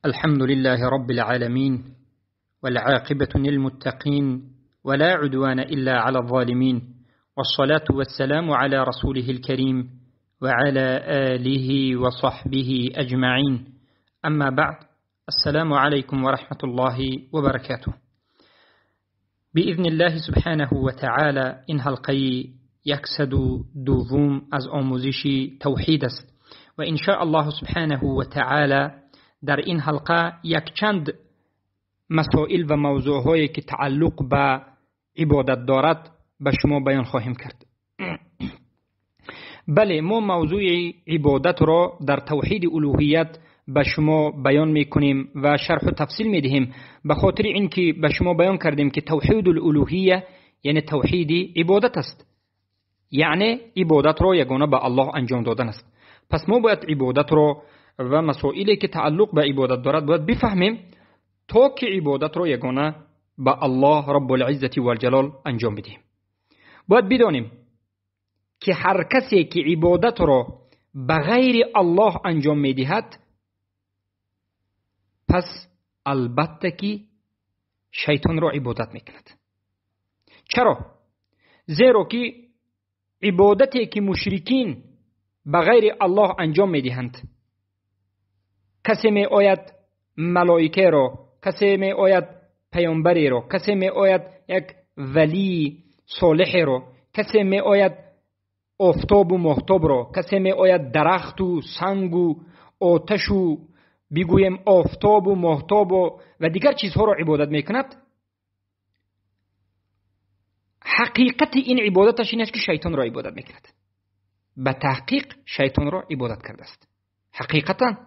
الحمد لله رب العالمين، والعاقبة للمتقين، ولا عدوان إلا على الظالمين، والصلاة والسلام على رسوله الكريم وعلى آله وصحبه أجمعين. أما بعد، السلام عليكم ورحمة الله وبركاته. بإذن الله سبحانه وتعالى این حلقه 102 از آموزش توحید است و إن شاء الله سبحانه وتعالى در این حلقه یک چند مسائل و موضوعهایی که تعلق به عبادت دارد به شما بیان خواهیم کرد. بله، ما موضوع عبادت را در توحید الوهیت به شما بیان میکنیم و شرح و تفصیل میدهیم، به خاطر اینکه به شما بیان کردیم که توحید الالوهیه یعنی توحید عبادت است، یعنی عبادت را یگانه به الله انجام دادن است. پس ما باید عبادت را و مسائلی که تعلق به عبادت دارد باید بفهمیم تا که عبادت را یگانه به الله رب العزة والجلال انجام بدهیم. باید بدانیم که هر کسی که عبادت را به غیر الله انجام میدهد، پس البته که شیطان را عبادت میکند. چرا؟ زیرا که عبادتی که مشرکین به غیر الله انجام میدهند، کسی می آید ملائکه را، کسی می آید پیامبری را، کسی می آید یک ولی صالح را، کسی می آید آفتاب و ماهتاب را، کسی می آید درخت و سنگ و آتش و بگوییم آفتاب و ماهتاب و دیگر چیزها را عبادت میکند. حقیقت این عبادتش این است که شیطان را عبادت میکند. به تحقیق شیطان را عبادت کرده است حقیقتا.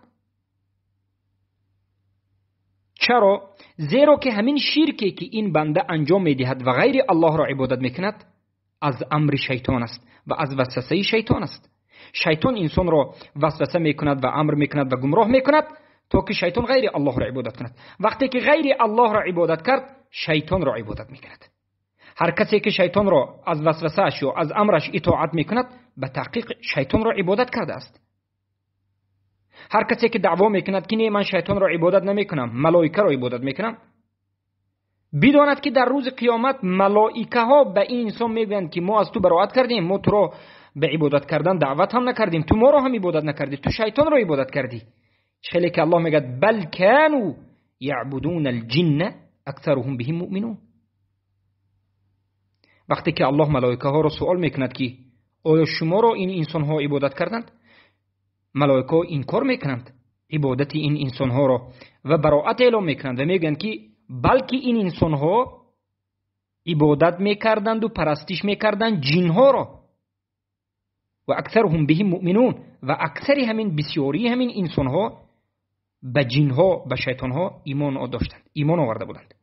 چرا؟ زیرا که همین شرکی که این بنده انجام میدهد و غیر الله را عبادت میکند از امر شیطان است و از وسوسه شیطان است. شیطان انسان را وسوسه میکند و امر میکند و گمراه میکند تا که شیطان غیر الله را عبادت کند. وقتی که غیر الله را عبادت کرد، شیطان را عبادت میکند. هر کسی که شیطان را از وسوسه‌اش یا از امرش اطاعت میکند، به تحقیق شیطان را عبادت کرده است. هر کسی که دعوا میکند که نه، من شیطان را عبادت نمیکنم، ملائکه را عبادت میکنم، بداند که در روز قیامت ملائکه ها به این انسان میگویند که ما از تو براعت کردیم، ما تو را به عبادت کردن دعوت هم نکردیم، تو ما را هم عبادت نکردی، تو شیطان را عبادت کردی. خیلی که الله میگه بل كانوا یعبدون الجن اکثرهم بهم مؤمنون. وقتی که الله ملائکه ها را سوال میکند که آیا شما را این انسان ها عبادت کردند، ملائکه ها انکار میکنند عبادت این انسان ها را و براعت اعلام میکنند و میگویند که بلکه این انسان ها عبادت میکردند و پرستش میکردند جن ها را، و اکثرهم بهم مؤمنون، و اکثر همین بسیاری همین انسان ها به جن ها، به شیطان ها ایمان داشتند، ایمان آورده بودند.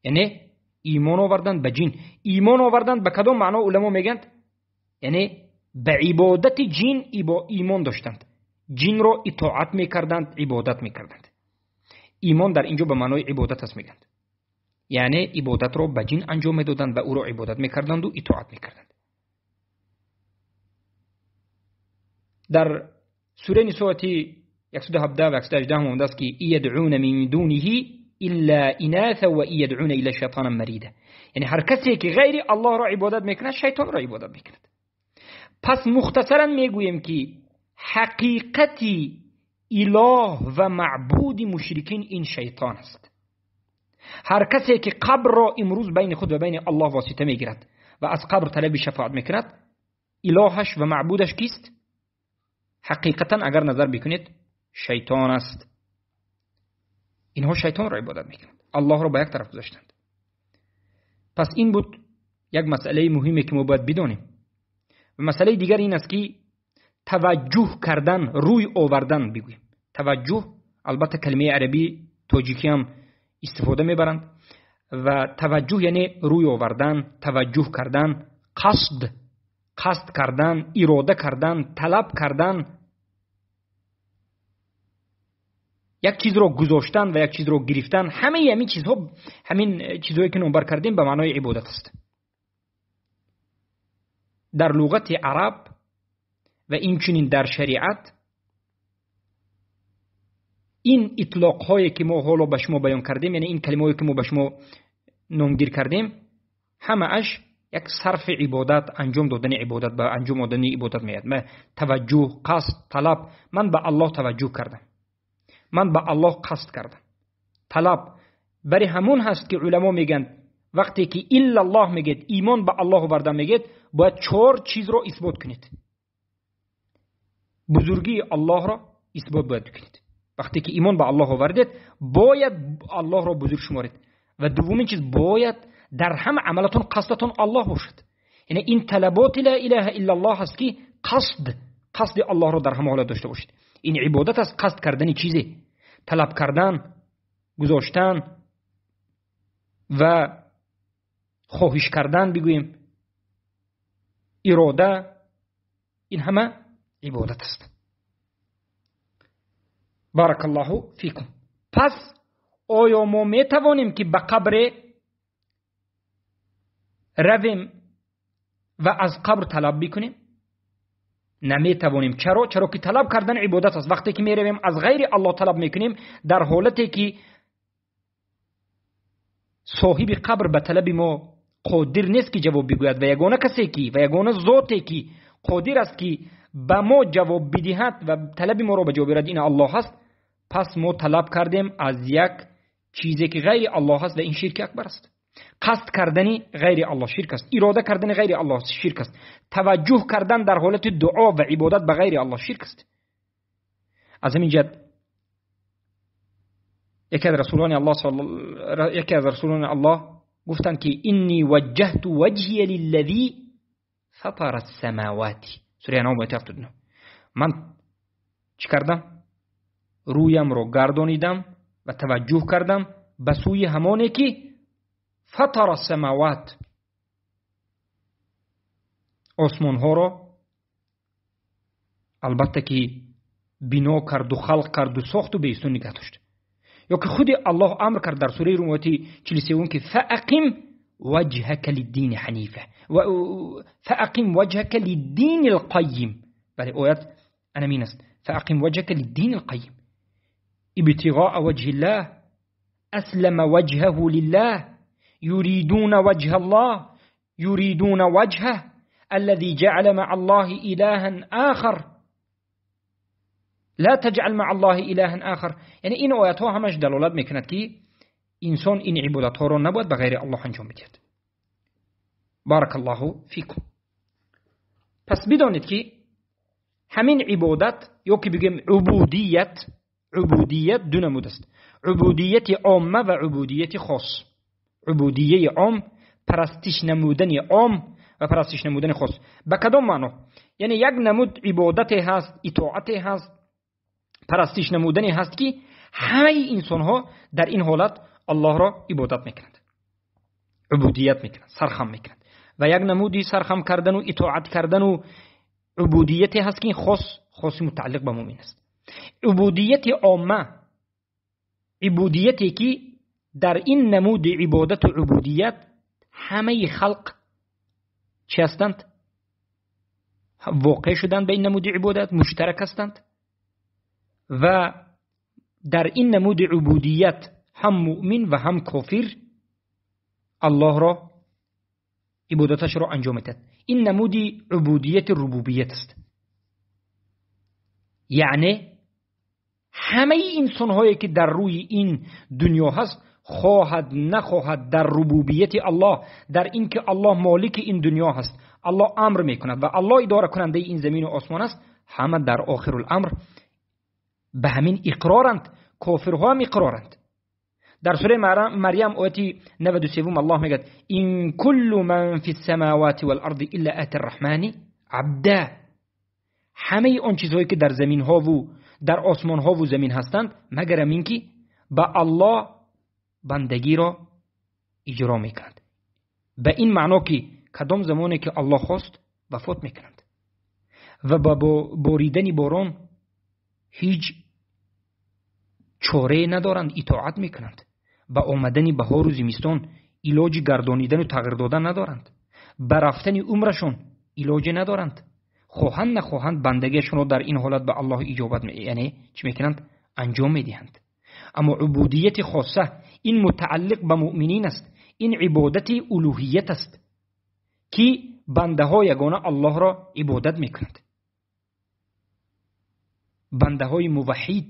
یعنی ایمان آوردند به جن. ایمان آوردند به کدام معنا علما میگند؟ یعنی به عبادت جن ایمان داشتند، جن را اطاعت میکردند، عبادت میکردند. ایمان در اینجا به معنای عبادت است میگند، یعنی عبادت را به جن انجام میدادند و او را عبادت میکردند و اطاعت میکردند. در سوره نساء 117 و 118 آمده است که یدعون من دونه الا اناثا و یدعون الا شیطانا مریدا. یعنی هر کسی که غیر الله را عبادت میکند، شیطان را عبادت میکند. پس مختصرا میگوییم که حقیقت اله و معبود مشرکین این شیطان است. هر کسی که قبر را امروز بین خود و بین الله واسطه میگیرد و از قبر طلب شفاعت میکند، الهش و معبودش کیست؟ حقیقتا اگر نظر بکنید شیطان است. اینها شیطان را عبادت میکنند، الله را به یک طرف گذاشتند. پس این بود یک مسئله مهمی که ما باید بدانیم. و مسئله دیگر این است که توجه کردن، روی آوردن بگوییم. توجه البته کلمه عربی تاجیکی هم استفاده میبرند و توجه یعنی روی آوردن، توجه کردن، قصد، قصد کردن، اراده کردن، طلب کردن، یک چیز رو گذاشتن و یک چیز رو گرفتن. همه همین چیزها، همین چیزهایی که نامبر کردیم به معنای عبادت است. در لغت عرب و اینچنین در شریعت این اطلاق هایی که ما حالا به شما بیان کردیم، یعنی این کلمه هایی که ما به شما نامگیر کردیم، همه اش یک صرف عبادت، انجام دادن عبادت، به انجام دادن عبادت میاد. من توجه، قصد، طلب، من به الله توجه کردم، من به الله قصد کردم، طلب. برای همون هست که علما میگن وقتی که الا الله میگید، ایمان به الله آوردن میگید، باید 4 چیز رو اثبات کنید. بزرگی الله را اثبات باید کنید. وقتی که ایمان به الله آوردید باید الله را بزرگ شمارید. و دومین چیز، باید در همه عملتون قصدتون الله باشد. یعنی این طلبات لا اله الا الله هست که قصد الله را در همه حالت داشته باشید. این عبادت است، قصد کردن چیزی، طلب کردن، گذاشتن و خواهش کردن، بگوییم اراده، این همه عبادت است. بارک الله فیکم. پس آیا ما می توانیم که به قبر رویم و از قبر طلب بکنیم؟ نمی توانیم. چرا؟ چرا که طلب کردن عبادت است. وقتی که می رویم از غیر الله طلب میکنیم، در حالتی که صاحب قبر به طلب ما قادر نیست که جواب بگوید و یگانه کسی که و یگانه ذاتی که قادر است که به ما جواب بدهد و طلب ما را به جواب بیارد، این الله است. پس ما طلب کردیم از یک چیزی که غیر الله است و این شرک اکبر است. قصد کردن غیر الله شرک است، اراده کردن غیر الله شرک است، توجه کردن در حالت دعا و عبادت به غیر الله شرک است. از همین جهت یکی از رسولان الله گفتند که انی وجهت وجهی للذی فطر السماوات، سوره انعام آیه 79. من چی کردم؟ رویم رو گردانیدم و توجه کردم به سوی همانی که فطر السماوات، آسمان ها را البته که بنا کرد و خلق کرد و ساخت و به ایستون نگه داشت. یا که خود الله امر کرد در سوره روم آیه 43 که فاقم وجهك للدین حنیفه و فاقم وجهك للدین القیم. بله، آیت انمین است، فاقم وجهك للدین القیم ابتغاء وجه الله اسلم وجهه لله يريدون وجه الله يريدون وجهه الذي جعل مع الله إلها آخر لا تجعل مع الله إلها آخر. یعنی این آیت ها همش دلالت میکند که انسان این عبادت ها را نباید به غیر الله انجام بدهد. بارک الله فیکم. پس بدانید که همین عبادت یا که بگیم عبودیت، عبودیت دو نمود است، عبودیت عامه و عبودیت خاص. عبودیه عام، پرستش نمودن عام و پرستش نمودن خاص. به کدام معنا؟ یعنی یک نمود عبادت هست، اطاعت هست، پرستش نمودن هست که همه انسان ها در این حالت الله را عبادت میکنند، عبودیت میکنند، سرخم میکنند. و یک نمودی سرخم کردن و اطاعت کردن و عبودیت هست که خاص متعلق به مؤمن است. عبودیت عامه، عبودیتی که در این نمود عبادت و عبودیت همه خلق چی هستند؟ واقع شدند به این نمود عبادت، مشترک هستند. و در این نمود عبودیت هم مؤمن و هم کافر الله را عبادتش را انجام میدهد. این نمود عبودیت ربوبیت است. یعنی همه انسان هایی که در روی این دنیا هست، خواهد نخواهد در ربوبیت الله، در اینکه الله مالک این دنیا هست، الله امر میکند و الله اداره کننده این زمین و آسمان است، همه در آخر الامر به همین اقرارند. کافرها هم اقرارند. در سوره مریم آیه 93 الله میگه این کل من فی السماوات والارض الا آتی الرحمن عبدا. همه آن چیزهایی که در زمین ها و در آسمان ها و زمین هستند، مگر این که به الله بندگی را اجرا میکنند. به این معنا که کدام زمانی که الله خواست وفات میکنند و با باریدن باران هیچ چاره ندارند، اطاعت میکنند. با آمدن بهار و زمستان علاج گردانیدن و تغییر دادن ندارند. به رفتن عمرشون علاج ندارند. خواهند نخواهند بندگیشون رو در این حالت به الله اجابت یعنی چی میکنند؟ анҷом медиҳанд. Аммо убудияти хоса ин мутааллиқ ба муъминин аст, ин ибодати улуҳият аст ки бандаҳо ягона Аллоҳро ибодат мекунанд. Бандаҳои муваҳҳид,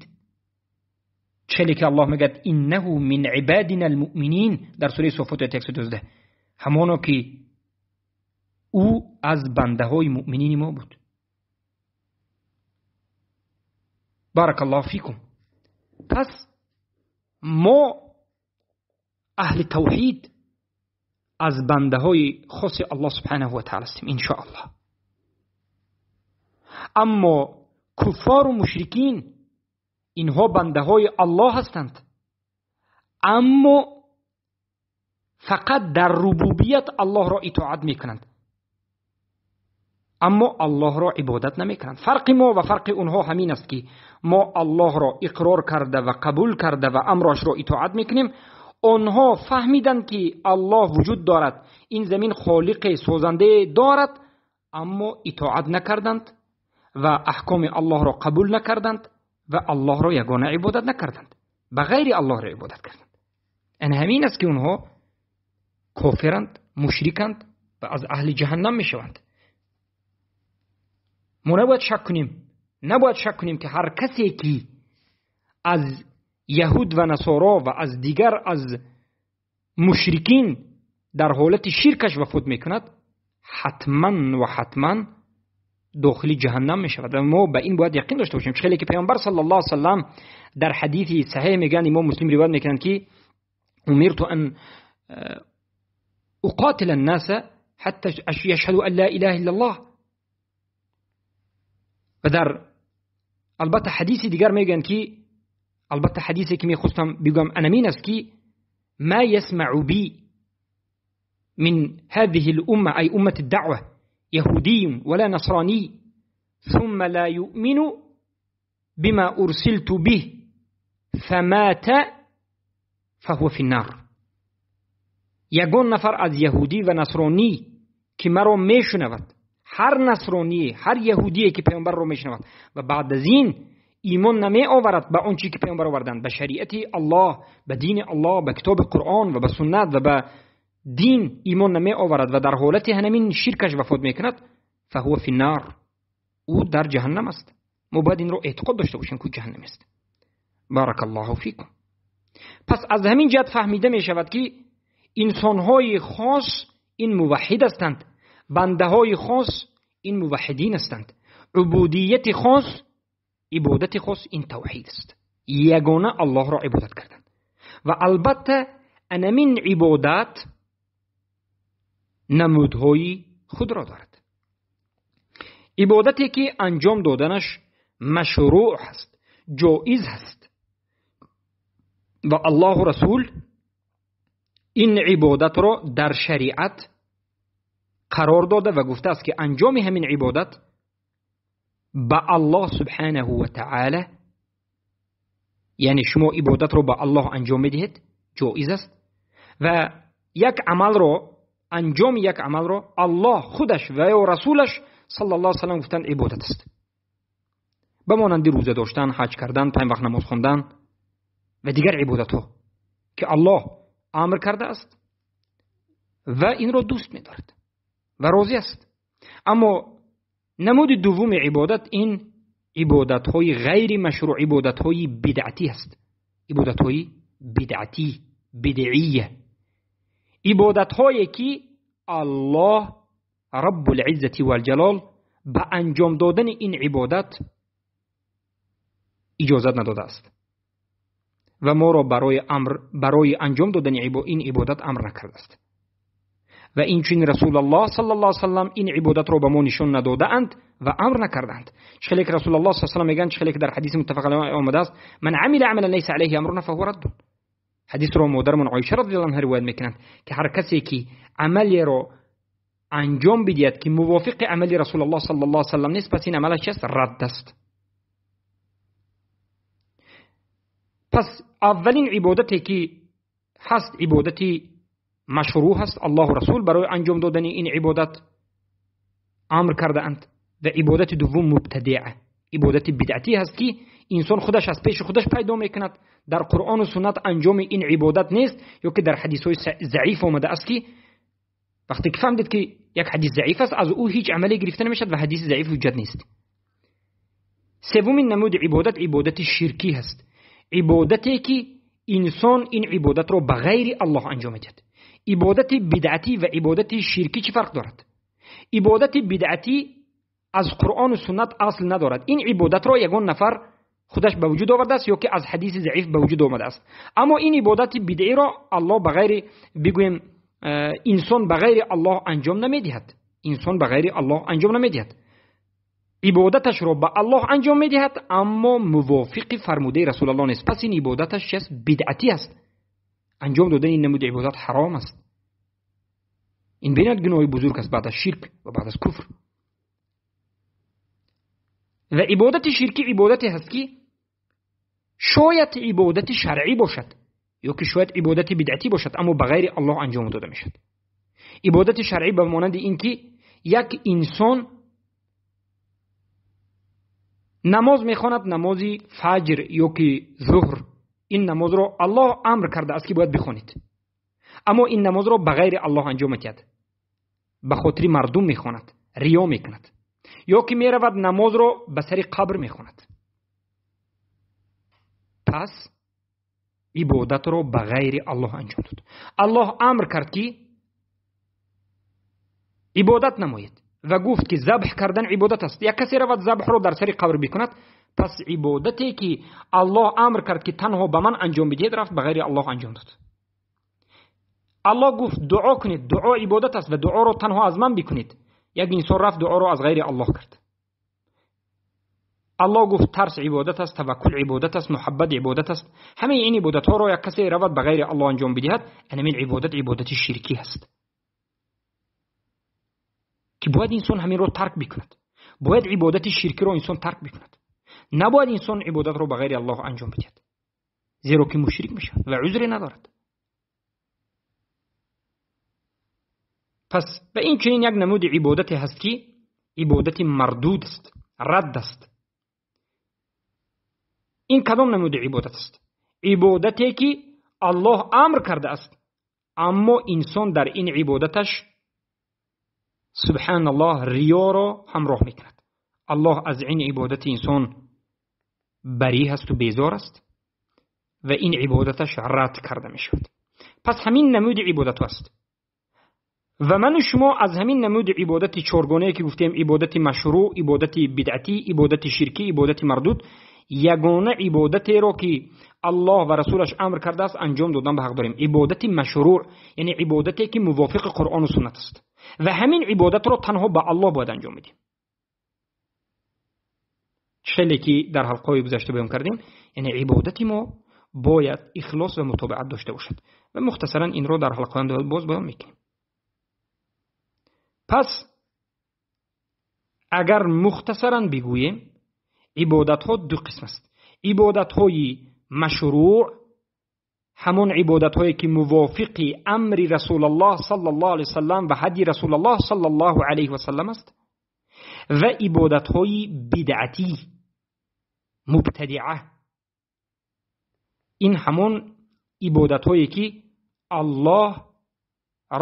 челе ки Аллоҳ мегӯяд иннаҳу мин ибадина алмуъминин дар сураи Софот ояти 112, ҳамоно ки ӯ аз бандаҳои муъминини мо буд. Баракаллоҳу фикум. Пас мо аҳли тавҳид аз бандаҳои хоси Аллоҳ субҳанаҳу ва таъала ҳастем иншоаллоҳ. Аммо куффору мушрикин инҳо бандаҳои Аллоҳ ҳастанд, аммо фақат дар рубубият Аллоҳро итоат мекунанд, аммо Аллоҳро ибодат намекунанд. Фарқи мо ва фарқи онҳо ҳамин аст ки мо Аллоҳро иқрор карда ва қабул карда ва амрашро итоат мекунем. Онҳо фаҳмиданд ки Аллоҳ вуҷуд дорад, ин замин холиқе созандае дорад, аммо итоат накарданд ва аҳкоми Аллоҳро қабул накарданд ва Аллоҳро ягона ибодат накарданд, ба ғайри Аллоҳро ибодат карданд. Ин ҳамин аст ки онҳо кофиранд, мушриканд ва аз аҳли ҷаҳаннам мешаванд. Мо набояд шак кунем, набояд шак кунем ки ҳар касе ки аз яҳуд ва насоро ва аз дигар аз мушрикин дар ҳолати ширкаш вафот мекунад, ҳатман ва ҳатман дохили ҷаҳаннам мешавад. Ва мо ба ин бояд яқин дошта бошем. Хеле ки паёмбар саллаллоҳу алайҳи васаллам дар ҳадиси саҳеҳ мегӯянд, имом Муслим ривоят мекунанд ки умирту ан уқотила аннаса ҳатта яшҳаду ан ла илаҳа иллаллоҳ. Ва дар албатта ҳадиси дигар мегӯянд ки албатта ҳадисе ки мехостам бигӯям анамин аст ки ма ясмау би من هذه الأمة أي أمة الدعوة يهودي ولا نصراني ثم لا يؤمن بما أرسلت به فمات فهو في النار. یگان نفر از یهودی و نصرانی که مرا میشنود، هر نصرانی هر یهودی که پیامبر رو میشنود و بعد از این ایمان نمی آورد به آنچه که پیامبر آوردند، به شریعت الله، به دین الله، به کتاب قرآن و به سنت و به دین ایمان نمی آورد و در حالت همین شرکش وفات میکند، فهو فی النار، او در جهنم است. ما باید این رو اعتقاد داشته باشیم که جهنم است. بارک الله فیکم. پس از همین جهت فهمیده می شود که انسانهای خاص این موحد هستند، بنده های خاص این موحدین هستند، عبودیت خاص، عبادت خاص این توحید است، یگانه الله را عبادت کردن. و البته انمین عبادت نمودهای خود را دارد. عبادتی که انجام دادنش مشروع هست، جایز هست و الله و رسول این عبادت را در شریعت قرار داده و گفته است که انجام همین عبادت به الله سبحانه و تعالی، یعنی شما عبادت رو به الله انجام میدهید جایز است و یک عمل رو انجام یک عمل رو الله خودش و یا رسولش صلی الله علیه و سلم گفتن عبادت است، به مانند روزه داشتن، حج کردن، 5 وقت نماز خواندن و دیگر عبادت ها که الله امر کرده است و این رو دوست می‌دارد و راضی است. اما نمود دوم عبادت این عبادت های غیر مشروع، عبادت های بدعتی است، عبادت های بدعتی، بدعیه، عبادت هایی که الله رب العزة والجلال به انجام دادن این عبادت اجازت نداده است و ما را برای انجام دادن این عبادت امر نکرده است و این چون رسول الله صلی الله علیه و سلم این عبادت را به ما نشون نداده اند و امر نکردند. چخلی که رسول الله صلی الله علیه و سلم میگن، چخلی که در حدیث متفق علیه آمده است، من عمل عملا لیس علیه امرنا فهو رد. حدیث رو مادرمون عایشه رضی الله عنها روایت میکنند که هر کسی که عملی رو انجام بدهد که موافق عمل رسول الله صلی الله علیه و سلم نیست، پس این عملش چیست؟ رد است. پس اولین عبادتی که هست عبادتی مشروع هست، الله و رسول برای انجام دادن این عبادت امر کرده اند. و عبادت دوم مبتدعه، ибодати бидъатӣ ҳаст ки инсон худаш аз пеши худаш пайдо мекунад, дар Қуръону суннат анҷоми ин ибодат нест, ё ки дар ҳадисҳои заиф омада аст ки вақте ки фаҳмидед ки як ҳадис заиф аст, аз ӯ ҳеҷ амале гирифта намешавад ва ҳадиси заиф ҳуҷҷат нест. Севумин намуди ибодат ибодати ширкӣ ҳаст, ибодате ки инсон ин ибодатро ба ғайри Аллоҳ анҷом медиҳад. Ибодати бидъатӣ ва ибодати ширкӣ чӣ фарқ дорад? Ибодати бидъатӣ аз Қуръону суннат асл надорад. Ин ибодатро ягон нафар худаш ба вуҷуд овардааст ё ки аз ҳадиси заиф ба вуҷуд омадааст. Аммо ин ибодати бидъиро Аллоҳ ба ғайри, бигӯем, инсон ба ғайри Аллоҳ анҷом намедиҳад. Инсон ба ғайри Аллоҳ анҷом намедиҳад. Ибодаташро ба Аллоҳ анҷом медиҳад, аммо мувофиқи фармудаи Расулаллоҳ нест. Пас ин ибодаташ чист? Бидъатӣ аст. Анҷом додани ин намуди ибодат ҳаром аст. Ин бениҳоят гуноҳи бузург аст баъд аз ширк ва баъд аз куфр. Ва ибодати ширкӣ ибодате ҳаст ки шояд ибодати шаръӣ бошад ё ки шояд ибодати бидъатӣ бошад, аммо ба ғайри Аллоҳ анҷом дода мешавад. Ибодати шаръӣ ба монанди ин ки як инсон намоз мехонад, намози фаҷр ё ки зуҳр, ин намозро Аллоҳ амр кардааст ки бояд бихонед, аммо ин намозро ба ғайри Аллоҳ анҷом медиҳад, ба хотири мардум мехонад, риё мекунад, ё ки меравад намозро ба сари қабр мехонад. Пас ибодатро ба ғайри Аллоҳ анҷом дод. Аллоҳ амр кард ки ибодат намоед ва гуфт ки забҳ кардан ибодат аст. Як касе равад забҳро дар сари қабр бикунад, пас ибодате ки Аллоҳ амр кард ки танҳо ба ман анҷом бидиҳед, рафт ба ғайри Аллоҳ анҷом дод. Аллоҳ гуфт дуо кунед, дуо ибодат аст ва дуоро танҳо аз ман бикунед. Як инсон рафт дуоро аз ғайри Аллоҳ кард. Аллоҳ гуфт тарс ибодат аст, таваккул ибодат аст, муҳаббат ибодат аст. Ҳамаи ин ибодатҳоро як касе равад ба ғайри Аллоҳ анҷом бидиҳад, ҳамин ибодат ибодати ширкӣ аст ки бояд инсон ҳаминро тарк бикунад. Бояд ибодати ширкиро инсон тарк бикунад. Набояд инсон ибодатро ба ғайри Аллоҳ анҷом бидиҳад, зеро ки мушрик мешавад ва узре надорад. Пас ба ин чунин як намуди ибодате ҳаст ки ибодати мардуд аст, радд аст. Ин кадом намуди ибодат аст? Ибодате ки Аллоҳ амр кардааст, аммо инсон дар ин ибодаташ субҳаналлоҳ риёро ҳамроҳ мекунад. Аллоҳ аз ин ибодати инсон барӣ ҳасту безор аст ва ин ибодаташ рад карда мешавад. Пас ҳамин намуди ибодату аст. Ва ману шумо аз ҳамин намуди ибодати чоргонае ки гуфтем, ибодати машрӯъ, ибодати бидъатӣ, ибодати ширкӣ, ибодати мардуд, ягона ибодатеро ки Аллоҳ ва расулаш амр кардааст анҷом додан ба ҳақ дорем. Ибодати машрӯъ, яъне ибодате ки мувофиқи Қуръону суннат аст ва ҳамин ибодатро танҳо ба Аллоҳ бояд анҷом медиҳем. Хеле ки дар ҳалқаҳои гузашта баён кардем, яъне ибодати мо бояд ихлос ва мутобиат дошта бошад ва мухтасаран инро дар ҳалқаҳои боз баён мекунем. Пас агар мухтасаран бигӯем, ибодатҳо ду қисм аст. Ибодатҳои машрӯъ ҳамон ибодатҳое ки мувофиқи амри Расулаллоҳ саллаллоҳу алайҳи васаллам ва ҳадди Расулаллоҳ саллаллоҳу алайҳи васаллам аст, ва ибодатҳои бидъатӣ, мубтадиа, ин ҳамон ибодатҳое ки Аллоҳ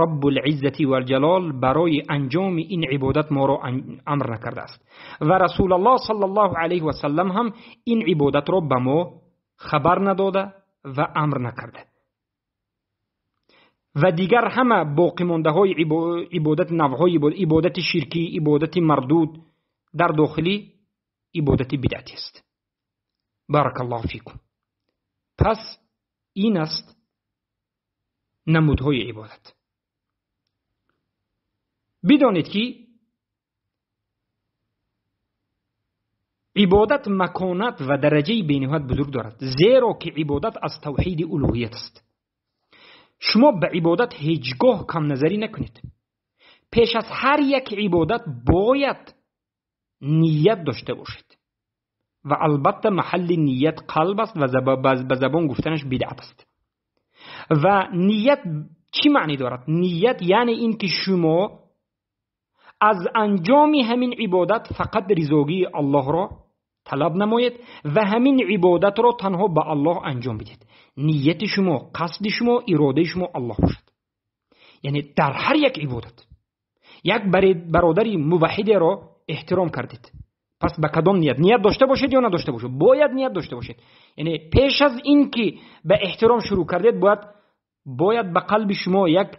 Раббул-Иззати вал-Ҷалол барои анҷоми ин ибодат моро амр накардааст ва Расулаллоҳ саллаллоҳу алайҳи васаллам ҳам ин ибодатро ба мо хабар надода ва амр накарда. Ва дигар ҳама боқимондаҳои ибодат, навъҳои ибодати ширкӣ, ибодати мардуд дар дохили ибодати бидъатӣ аст. Баракаллоҳу фикум. Пас ин аст намудҳои ибодат. Бидонед ки ибодат маконат ва дараҷаи бениҳоят бузург дорад, зеро ки ибодат аз тавҳиди улуҳият аст. Шумо ба ибодат ҳеҷ гоҳ камназарӣ накунед. Пеш аз ҳар як ибодат бояд ният дошта бошед ва албатта маҳалли ният қалб аст ва ба забон гуфтанаш бидъат аст. Ва ният чӣ маънӣ дорад? Ният яъне ин ки шумо аз анҷоми ҳамин ибодат фақат ризогии Аллоҳро талаб намоед ва ҳамин ибодатро танҳо ба Аллоҳ анҷом бидиҳед. Нияти шумо, қасди шумо, иродаи шумо Аллоҳ бошад. Яъне дар ҳар як ибодат як бародари муваҳҳидеро эҳтиром кардед, пас ба кадом ният? Ният дошта бошед ё надошта бошед? Бояд ният дошта бошед. Яъне пеш аз ин ки ба эҳтиром шурӯъ кардед, бояд ба қалби шумо як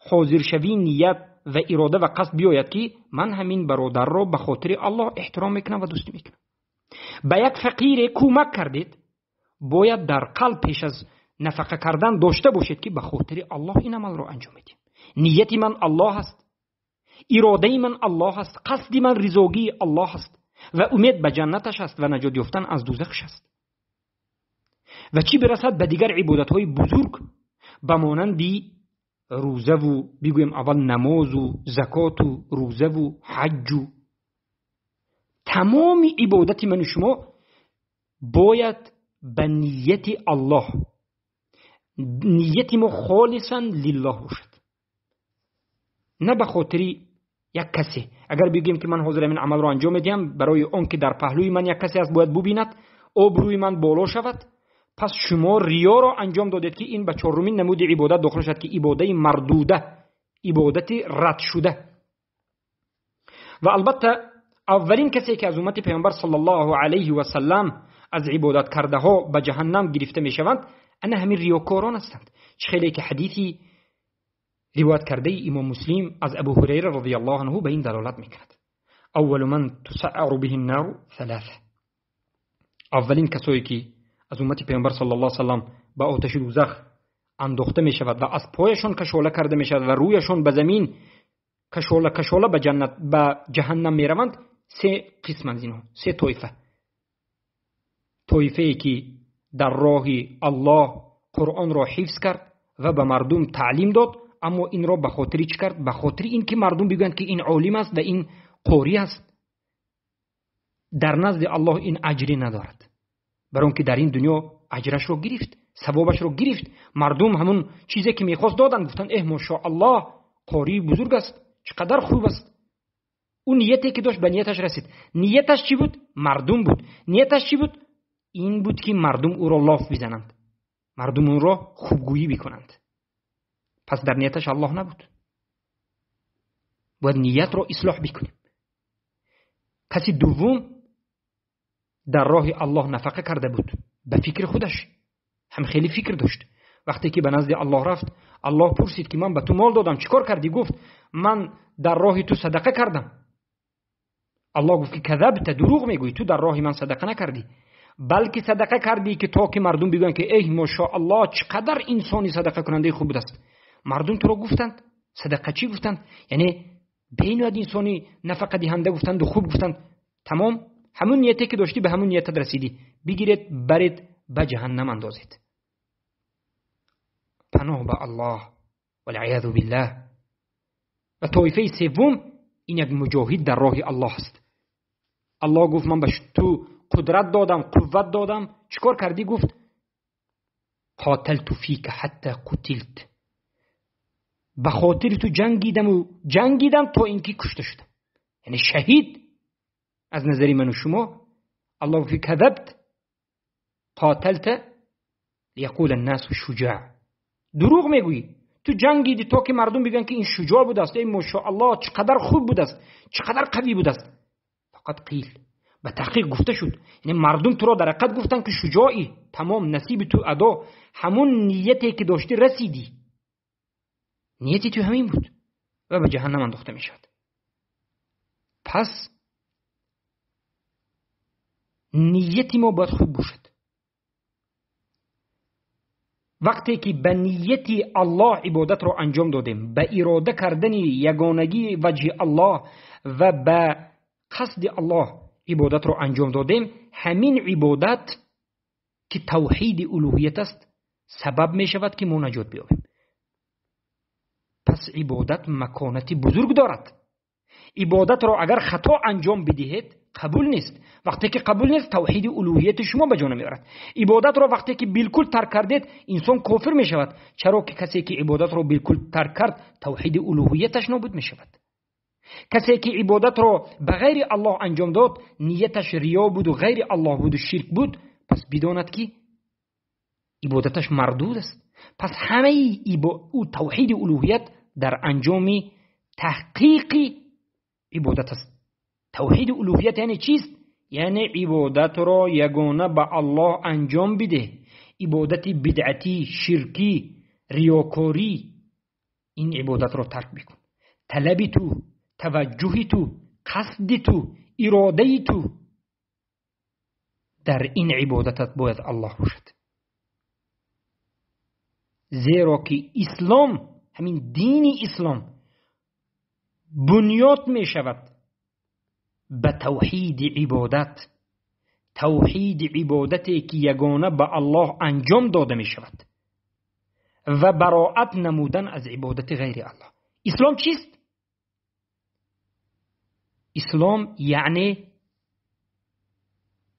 ҳозиршавии ният ва ирода ва қасд биёяд ки ман ҳамин бародарро ба хотири Аллоҳ эҳтиром мекунам ва дӯстӣ мекунам. Ба як фақире кӯмак кардед, бояд дар қалб пеш аз нафақа кардан дошта бошед ки ба хотири Аллоҳ ин амалро анҷом медиҳам. Нияти ман Аллоҳ аст, иродаи ман Аллоҳ аст, қасди ман ризогии Аллоҳ аст ва умед ба ҷаннаташ аст ва наҷот ёфтан аз дӯзахаш аст. Ва чӣ бирасад ба дигар ибодатҳои бузург ба монанди рӯзаву бигӯем аввал намозу закоту рӯзаву ҳаҷҷу. Тамоми ибодати ману шумо бояд ба нияти Аллоҳ, нияти мо холисан лиллоҳ бошад, на ба хотири як касе. Агар бигӯем ки ман ҳозир ҳамин амалро анҷом медиҳам барои он ки дар паҳлӯи ман як касе аст бояд бубинад, обрӯи ман боло шавад, пас шумо риёро анҷом додед ки ин ба чорумин намуди ибодат дохил шавад ки ибодаи мардуда, ибодати радшуда. Ва албатта аввалин касе ки аз уммати паёмбар саллаллоҳу алайҳи васаллам аз ибодат кардаҳо ба ҷаҳаннам гирифта мешаванд, ана ҳамин риёкорон ҳастанд. Чӣ хеле ки ҳадиси ривоят кардаи имом Муслим аз Абу Ҳурайра радияллоҳу анҳу ба ин далолат мекунад. Аввалу ман тусаъару биҳи ннару саласа. Аввалин касое ки аз уммати паёмбар саллаллоҳу алайҳи васаллам ба оташи дӯзах андохта мешавад ва аз пояшон кашола карда мешавад ва рӯяшон ба замин кашола кашола ба ҷаннат, ба ҷаҳаннам мераванд, се қисманд инҳо, се тоифа. Тоифае ки дар роҳи Аллоҳ Қуръонро ҳифз кард ва ба мардум таълим дод, аммо инро ба хотири чӣ кард? Ба хотири ин ки мардум бигӯянд ки ин олим аст ва ин қорӣ аст. Дар назди Аллоҳ ин аҷре надорад, барои он ки дар ин дунё аҷрашро гирифт, савобашро гирифт. Мардум ҳамон чизе ки мехост доданд, гуфтанд эҳ машааллоҳ, қории бузург аст, чӣ қадар хуб аст. Ӯ нияте ки дошт ба нияташ расид. Нияташ чӣ буд? Мардум буд. Нияташ чӣ буд? Ин буд ки мардум ӯро лоф бизананд, мардум ӯро хубгӯйӣ бикунанд. Пас дар нияташ Аллоҳ набуд. Бояд ниятро ислоҳ бикунем. Каси дуввум дар роҳи Аллоҳ нафақа карда буд, ба фикри худаш ҳам хеле фикр дошт. Вақте ки ба назди Аллоҳ рафт, Аллоҳ пурсид ки ман ба ту мол додам, чӣ кор кардӣ? Гуфт ман дар роҳи ту садақа кардам. Аллоҳ гуфт ки казабта, дурӯғ мегӯӣ, ту дар роҳи ман садақа накардӣ, балки садақа кардӣ ки то ки мардум бигӯянд ки эй машааллоҳ, чӣ қадар инсони садақакунандаи хуб будааст. Мардум туро гуфтанд, садақачӣ гуфтанд, яъне бениҳоят инсони нафақадиҳанда гуфтанду хуб гуфтанд. Тамом, ҳамун нияте ки доштӣ ба ҳамун ниятат расидӣ. Бигиред, баред, ба ҷаҳаннам андозед. Паноҳ ба Аллоҳ, валъиязу биллаҳ. Ва тоифаи севум ин як муҷоҳид дар роҳи Аллоҳ аст. Аллоҳ гуфт ман ба ту қудрат додам, қувват додам, чӣ кор кардӣ? Гуфт қоталту фика ҳатта қутилт, ба хотири ту ҷангидаму ҷангидам то ин ки кушта шудам. Яъне шаҳид аз назари ману шумо. Аллоҳ гуфт кадабт қоталта лияқула ннасу шуҷоъ, дурӯғ мегӯӣ, ту ҷангидӣ то ки мардум бигӯянд ки ин шуҷоъ будааст, эй машааллоҳ, чӣ қадар хуб будааст, чӣ қадар қавӣ будааст. Фақат қил, ба таҳқиқ гуфта шуд, яъне мардум туро дар ҳақиқат гуфтанд ки шуҷоӣ, тамом насиби ту адо, ҳамун нияте ки доштӣ расидӣ, нияти ту ҳамин буд ва ба ҷаҳаннам андохта мешавад. Пас нияти мо бояд хуб бошад. Вақте ки ба нияти Аллоҳ ибодатро анҷом додем, ба ирода кардани ягонагии ваҷҳи Аллоҳ ва ба қасди Аллоҳ ибодатро анҷом додем, ҳамин ибодат ки тавҳиди улуҳият аст сабаб мешавад ки мо наҷот биёбем. Пас ибодат маконати бузург дорад. Ибодатро агар хато анҷом бидиҳед қабул нест. Вақте ки қабул нест, тавҳиди улуҳияти шумо ба ҷо намеорад. Ибодатро вақте ки билкул тарк кардед, инсон кофир мешавад. Чаро ки касе ки ибодатро билкул тарк кард, тавҳиди улуҳияташ нобуд мешавад. Касе ки ибодатро ба ғайри Аллоҳ анҷом дод, нияташ риё буду ғайри Аллоҳ буду ширк буд, пас бидонад ки ибодаташ мардуд аст. Пас ҳамаи ӯ тавҳиди улуҳият дар анҷоми таҳқиқи ибодат аст. Тавҳиди улуҳият яъне чист? Яъне ибодатро ягона ба Аллоҳ анҷом бидеҳ. Ибодати бидъатӣ, ширкӣ, риёкорӣ, ин ибодатро тарк бикун. Талаби ту, таваҷҷуҳи ту, қасди ту, иродаи ту дар ин ибодатат бояд Аллоҳ бошад. Зеро ки ислом, ҳамин дини ислом бунёд мешавад ба тавҳиди ибодат, тавҳиди ибодате ки ягона ба Аллоҳ анҷом дода мешавад ва бароат намудан аз ибодати ғайри Аллоҳ. Ислом чист? Ислом яъне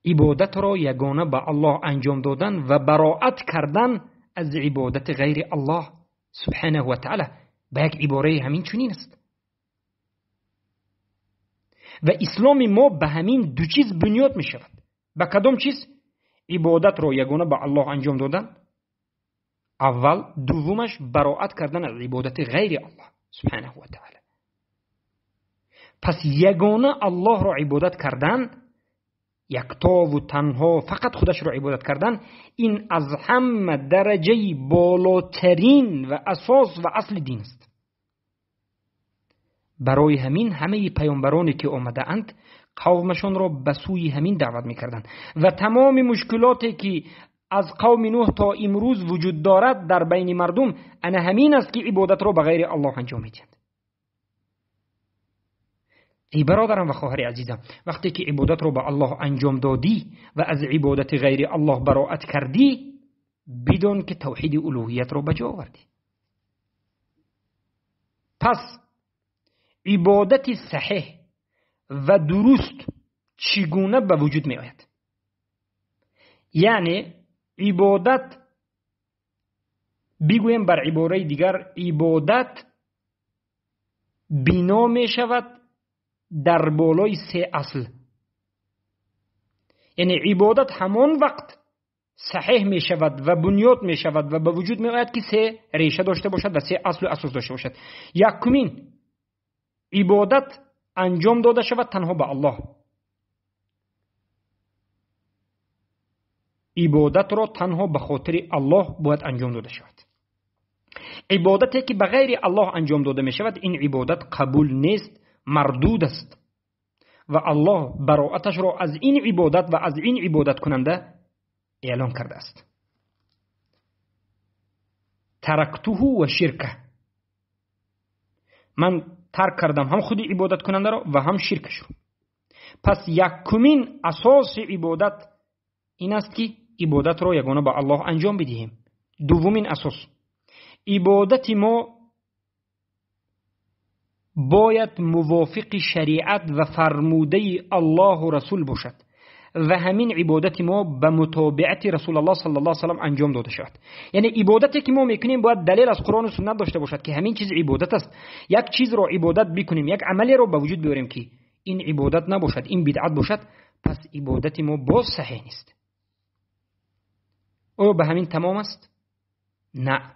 ибодатро ягона ба Аллоҳ анҷом додан ва бароат кардан аз ибодати ғайри Аллоҳ субҳанаҳу ва таъала. Ба як ибораи ҳамин чунин аст. Ва исломи мо ба ҳамин ду чиз бунёд мешавад. Ба кадом чиз? Ибодатро ягона ба Аллоҳ анҷом додан аввал, дуввумаш бароат кардан аз ибодати ғайри Аллоҳ субҳанаҳу ва таъала. Пас ягона Аллоҳро ибодат кардан, яктову танҳо фақат худашро ибодат кардан, ин аз ҳама дараҷаи болотарин ва асос ва асли дин аст. Барои ҳамин ҳамаи паёмбароне ки омадаанд қавмашонро ба сӯи ҳамин даъват мекарданд ва тамоми мушкилоте ки аз қавми Нӯҳ то имрӯз вуҷуд дорад дар байни мардум, ана ҳамин аст ки ибодатро ба ғайри Аллоҳ анҷом медиҳанд. Эй бародарам ва хоҳари азизам, вақте ки ибодатро ба Аллоҳ анҷом додӣ ва аз ибодати ғайри Аллоҳ бароат кардӣ, бидон ки тавҳиди улуҳиятро ба ҷо овардӣ. Пас ибодати саҳеҳ ва дуруст чӣ гуна ба вуҷуд меояд? Яъне ибодат, бигӯем бар ибораи дигар, ибодат бино мешавад дар болои се асл. Яъне ибодат ҳамон вақт саҳеҳ мешавад ва бунёд мешавад ва ба вуҷуд меояд ки се реша дошта бошад ва се аслу асос дошта бошад. Якумин, ибодат анҷом дода шавад танҳо ба Аллоҳ. Ибодатро танҳо ба хотири Аллоҳ бояд анҷом дода шавад. Ибодате ки ба ғайри Аллоҳ анҷом дода мешавад, ин ибодат қабул нест, мардуд аст ва Аллоҳ бароаташро аз ин ибодат ва аз ин ибодаткунанда эълон кардааст. Тарактуҳу ва ширка, ман тарк кардам ҳам худи ибодаткунандаро ва ҳам ширкашро. Пас якумин асоси ибодат ин аст ки ибодатро ягона ба Аллоҳ анҷом бидиҳем. Дуввумин асос, ибодати мо бояд мувофиқи шариат ва фармудаи Аллоҳу Расул бошад ва ҳамин ибодати мо ба мутобиати Расулуллоҳ саллаллоҳу алайҳи васаллам анҷом дода шавад. Яъне ибодате ки мо мекунем бояд далел аз Қуръону суннат дошта бошад ки ҳамин чиз ибодат аст. Як чизро ибодат бикунем, як амалеро ба вуҷуд биёрем ки ин ибодат набошад, ин бидъат бошад, пас ибодати мо боз саҳеҳ нест. Оё ба ҳамин тамом аст? На.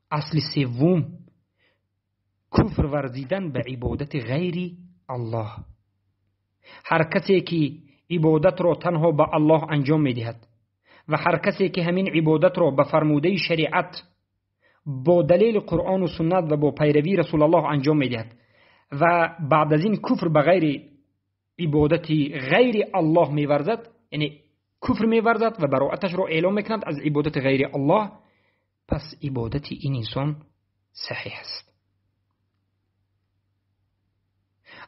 Асли севум, куфр варзидан ба ибодати ғайри Аллоҳ. Ҳар касе ки ибодатро танҳо ба Аллоҳ анҷом медиҳад ва ҳар касе ки ҳамин ибодатро ба фармудаи шариат бо далели Қуръону суннат ва бо пайравии Расулуллоҳ анҷом медиҳад ва баъд аз ин куфр ба ғайри ибодати ғайри Аллоҳ меварзад, яъне куфр меварзад ва бароаташро эълон мекунад аз ибодати ғайри Аллоҳ, пас ибодати ин инсон саҳеҳ аст.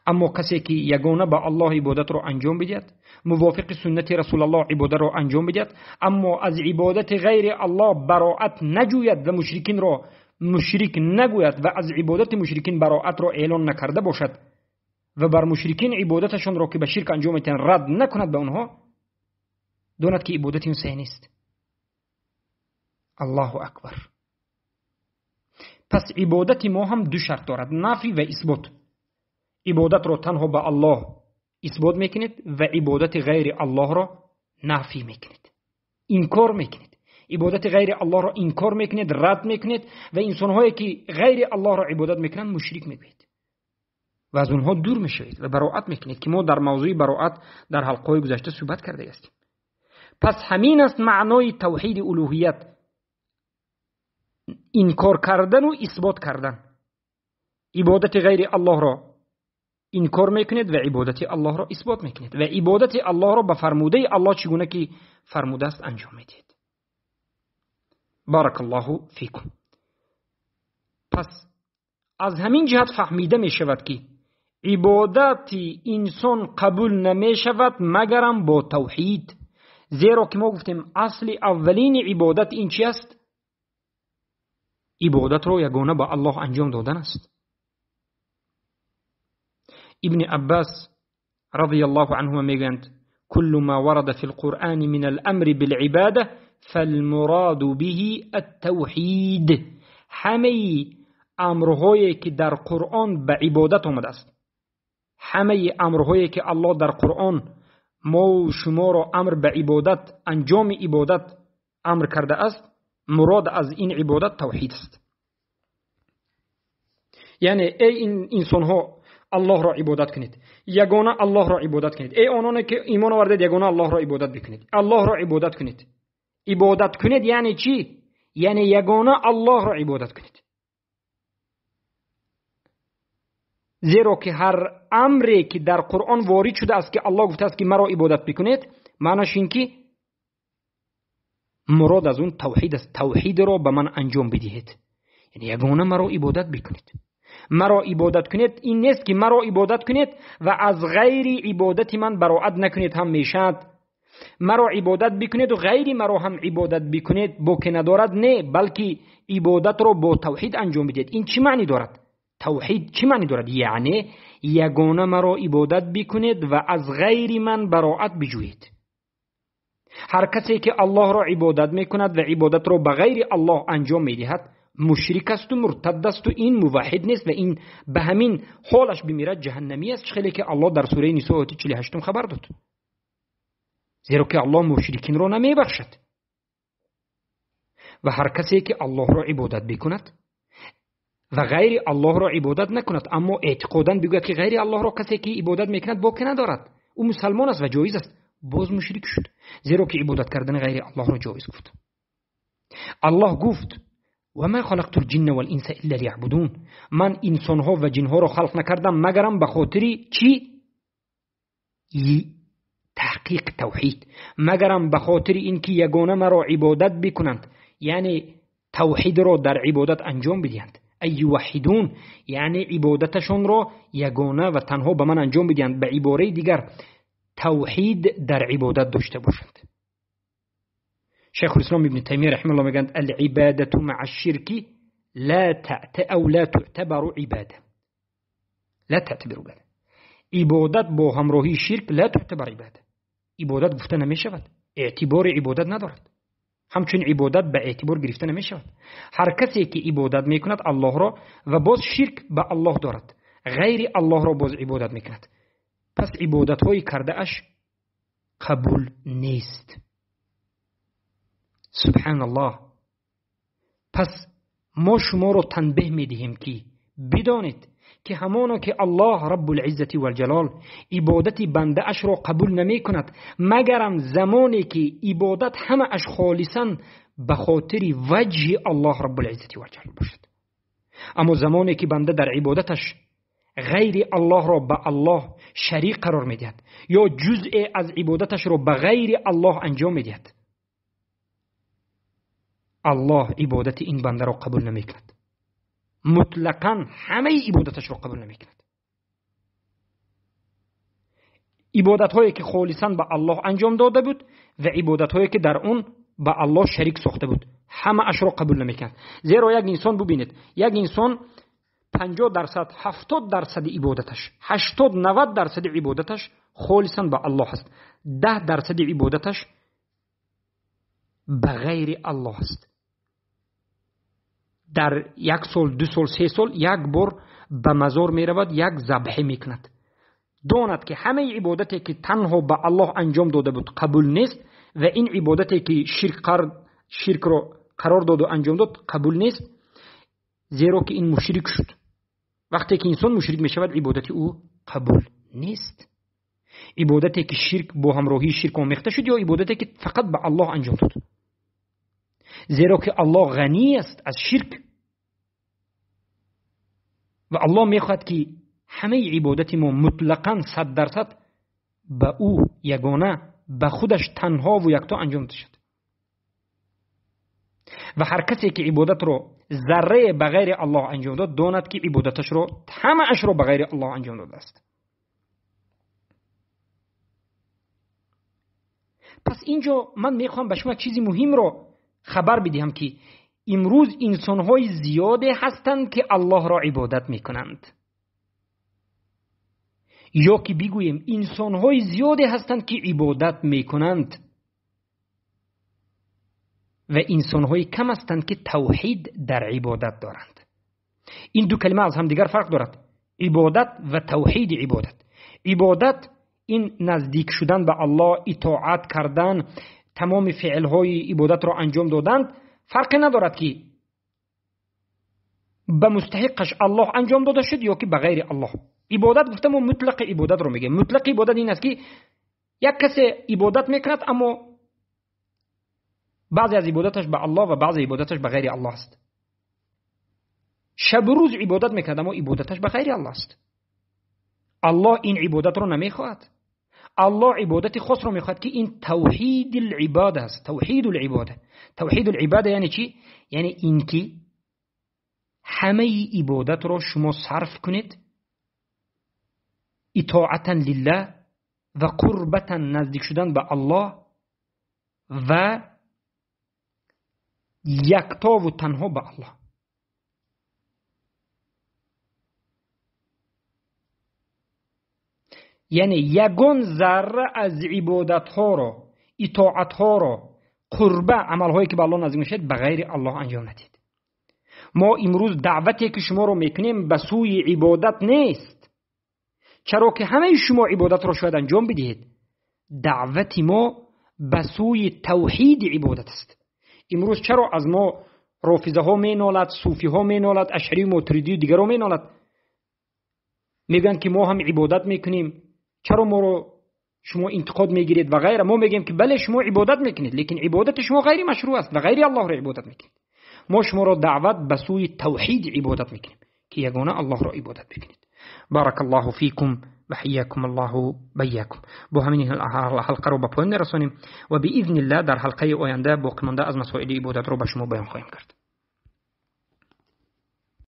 Аммо касе ки ягона ба Аллоҳ ибодатро анҷом бидиҳад, мувофиқи суннати Расулуллоҳ ибодатро анҷом бидиҳад, аммо аз ибодати ғайри Аллоҳ бароат наҷӯяд ва мушрикинро мушрик нагӯяд ва аз ибодати мушрикин бароатро эълон накарда бошад ва бар мушрикин ибодаташонро ки ба ширк анҷом медиҳанд рад накунад ба онҳо, донад ки ибодати ин саҳеҳ нест. Аллоҳу акбар. Пас ибодати мо ҳам ду шарт дорад, нафи ва исбот. ибодатро танҳо ба Аллоҳ исбот мекунед ва ибодати ғайри Аллоҳро нафӣ мекунед, инкор мекунед. Ибодати ғайри Аллоҳро инкор мекунед, рад мекунед ва инсонҳое ки ғайри Аллоҳро ибодат мекунанд мушрик мегӯед ва аз онҳо дур мешавед ва бароат мекунед, ки мо дар мавзӯи бароат дар ҳалқаҳои гузашта суҳбат карда ҳастем. Пас ҳамин аст маънои тавҳиди улуҳият: инкор кардану исбот кардан. Ибодати ғайри Аллоҳро инкор мекунед ва ибодати Аллоҳро исбот мекунед ва ибодати Аллоҳро ба фармудаи Аллоҳ чӣ гуна ки фармудааст анҷом медиҳед. Баракаллоҳу фикум. Пас аз ҳамин ҷиҳат фаҳмида мешавад ки ибодати инсон қабул намешавад магарам бо тавҳид, зеро ки мо гуфтем асли аввалини ибодат ин чи аст? Ибодатро ягона ба Аллоҳ анҷом додан аст. Ибни Аббас радияллоҳу анҳума мегӯянд: куллу ма варада фи лқуръани мин аламри билибада фалмураду биҳи аттавҳид. Ҳамаи амрҳое ки дар Қуръон ба ибодат омадааст, ҳамаи амрҳое ки Аллоҳ дар Қуръон мо шуморо амр ба ибодат, анҷоми ибодат амр кардааст, мурод аз ин ибодат тавҳид аст. Яъне эй инсонҳо, Аллоҳро ибодат кунед, ягона Аллоҳро ибодат кунед. Эй ононе ки имон овардед, ягона Аллоҳро ибодат бикунед, Аллоҳро ибодат кунед. Ибодат кунед яъне чӣ? Яъне ягона Аллоҳро ибодат кунед. Зеро ки ҳар амре ки дар Қуръон ворид шудааст ки Аллоҳ гуфтааст ки маро ибодат бикунед, маънош ин ки мурод аз он тавҳид аст. Тавҳидро ба ман анҷом бидиҳед, яъне ягона маро ибодат бикунед. Маро ибодат кунед ин нест ки маро ибодат кунед ва аз ғайри ибодати ман бароат накунед ҳам мешавад. Маро ибодат бикунед ва ғайри маро ҳам ибодат бикунед боке надорад, не, балки ибодатро бо тавҳид анҷом бидиҳед. Ин чӣ маъни дорад? Тавҳид чӣ маъни дорад? Яъне ягона маро ибодат бикунед ва аз ғайри ман бароат биҷӯед. Ҳар касе ки Аллоҳро ибодат мекунад ва ибодатро ба ғайри Аллоҳ анҷом медиҳад мушрик асту муртад асту ин муваҳҳид нест ва ин ба ҳамин ҳолаш бимирад ҷаҳаннамӣ аст, хеле ки Аллоҳ дар сураи Нисо ояти 48 хабар дод. Зеро ки Аллоҳ мушрикинро намебахшад. Ва ҳар касе ки Аллоҳро ибодат бикунад ва ғайри Аллоҳро ибодат накунад, аммо эътиқодан бигӯяд ки ғайри Аллоҳро касе ки ибодат мекунад боке надорад, ӯ мусалмон аст ва ҷоиз аст, боз мушрик шуд, зеро ки ибодат кардани ғайри Аллоҳро ҷоиз гуфт. Аллоҳ гуфт: ва ма халақту лҷинна валинса илла лияъбудун. Ман инсонҳо ва ҷинҳоро халқ накардам магарам ба хотири чӣ? Таҳқиқ тавҳид, магарам ба хотири ин ки ягона маро ибодат бикунанд, яъне тавҳидро дар ибодат анҷом бидиҳанд. Ай юваҳҳидун, яъне ибодаташонро ягона ва танҳо ба ман анҷом бидиҳанд. Ба ибораи дигар тавҳид дар ибодат дошта бошанд. Шайхулислом ибни Таймия раҳимаҳуллоҳ мегӯянд: алибадату маа ширки ла ау ла туътабару ибада. Ла таътабиру ибада. Ибодат бо ҳамроҳии ширк ла туътабар ибада. Ибодат гуфта намешавад, эътибори ибодат надорад. Ҳамчун ибодат ба эътибор гирифта намешавад. Ҳар касе ки ибодат мекунад Аллоҳро ва боз ширк ба Аллоҳ дорад, ғайри Аллоҳро боз ибодат мекунад, пас ибодатҳои кардааш қабул нест. Субҳаналлоҳ. Пас мо шуморо танбеҳ медиҳем ки бидонед ки ҳамоно ки Аллоҳ Раббул-иззати вал-ҷалол ибодати бандаашро қабул намекунад, магарам замоне ки ибодат ҳамааш холисан ба хотири ваҷҳи Аллоҳ Раббул-иззати вал-ҷалол бошад. Аммо замоне ки банда дар ибодаташ ғайри Аллоҳро ба Аллоҳ шарик қарор медиҳад ё ҷузъе аз ибодаташро ба ғайри Аллоҳ анҷом медиҳад, Аллоҳ ибодати ин бандаро қабул намекунад. Мутлақан ҳамаи ибодаташро қабул намекунад. Ибодатҳое ки холисан ба Аллоҳ анҷом дода буд ва ибодатҳое ки дар он ба Аллоҳ шарик сохта буд, ҳамаашро қабул намекунад. Зеро як инсон бубинед, як инсон 50%, 70% ибодаташ, 80-90% ибодаташ холисан ба Аллоҳ аст, 10% ибодаташ ба ғайри Аллоҳ аст. Дар як сол, ду сол, се сол як бор ба мазор меравад, як забҳе мекунад. Донад ки ҳамаи ибодате ки танҳо ба Аллоҳ анҷом дода буд қабул нест ва ин ибодате ки ширкро қарор доду анҷом дод қабул нест, зеро ки ин мушрик шуд. Вақте ки инсон мушрик мешавад, ибодати ӯ қабул нест. Ибодате ки ширк бо ҳамроҳии ширк омехта шуд ё ибодате ки фақат ба Аллоҳ анҷом дод, зеро ки Аллоҳ ғанӣ аст аз ширк ва Аллоҳ мехоҳад ки ҳамаи ибодати мо мутлақан 100% ба ӯ ягона, ба худаш танҳову якто анҷом шавад. Ва ҳар касе ки ибодатро заррае ба ғайри Аллоҳ анҷом дод, донад ки ибодаташро ҳамаашро ба ғайри Аллоҳ анҷом додааст. Пас инҷо ман мехоҳам ба шумо чизи муҳимро хабар бидиҳам ки имрӯз инсонҳои зиёде ҳастанд ки Аллоҳро ибодат мекунанд, ё ки бигӯем инсонҳои зиёде ҳастанд ки ибодат мекунанд ва инсонҳои кам ҳастанд ки тавҳид дар ибодат доранд. Ин ду калима аз ҳамдигар фарқ дорад: ибодат ва тавҳиди ибодат. Ибодат ин наздик шудан ба Аллоҳ, итоат кардан, тамоми феълҳои ибодатро анҷом доданд, фарқе надорад ки ба мустаҳиқаш Аллоҳ анҷом дода шуд ё ки ба ғайри Аллоҳ. Ибодат гуфта мо мутлақи ибодатро мегӯем. Мутлақи ибодат ин аст ки як касе ибодат мекунад, аммо баъзе аз ибодаташ ба Аллоҳ ва баъзе ибодаташ ба ғайри Аллоҳ аст. Шабу рӯз ибодат мекунад, аммо ибодаташ ба ғайри Аллоҳ аст. Аллоҳ ин ибодатро намехоҳад. Аллоҳ ибодати хосро мехоҳад ки ин тавҳиди ибода аст. Тавҳиду ибода. Тавҳиду ибода яъне чӣ? Яъне ин ки ҳамаи ибодатро шумо сарф кунед итоатан лиллаҳ ва қурбатан, наздик шудан ба Аллоҳ ва яктову танҳо ба Аллоҳ. Яъне ягон зарра аз ибодатҳоро, итоатҳоро, қурба, амалҳое ки ба Аллоҳ наздик мешавад, ба ғайри Аллоҳ анҷом надиҳед. Мо имрӯз даъвате ки шуморо мекунем ба сӯи ибодат нест, чаро ки ҳамаи шумо ибодатро шояд анҷом бидиҳед. Даъвати мо ба сӯи тавҳиди ибодат аст. Имрӯз чаро аз мо рофизаҳо менолад, суфиҳо менолад, ашъарию мотуридию дигарро менолад? Мегӯянд ки мо ҳам ибодат мекунем, чаро моро шумо интиқод мегиред ва ғайра. Мо мегӯем ки бале, шумо ибодат мекунед, лекин ибодати шумо ғайри машрӯъ аст ва ғайри Аллоҳро ибодат мекунед. Мо шуморо даъват ба сӯи тавҳиди ибодат мекунем ки ягона Аллоҳро ибодат мекунед. بارك الله فيكم وحياكم الله بياكم. бо ҳамин ҳалқаро ба поён мерасонем ва биизни ллаҳ дар ҳалқаи оянда боқимонда аз масоили ибодатро ба шумо баён хоҳем кард.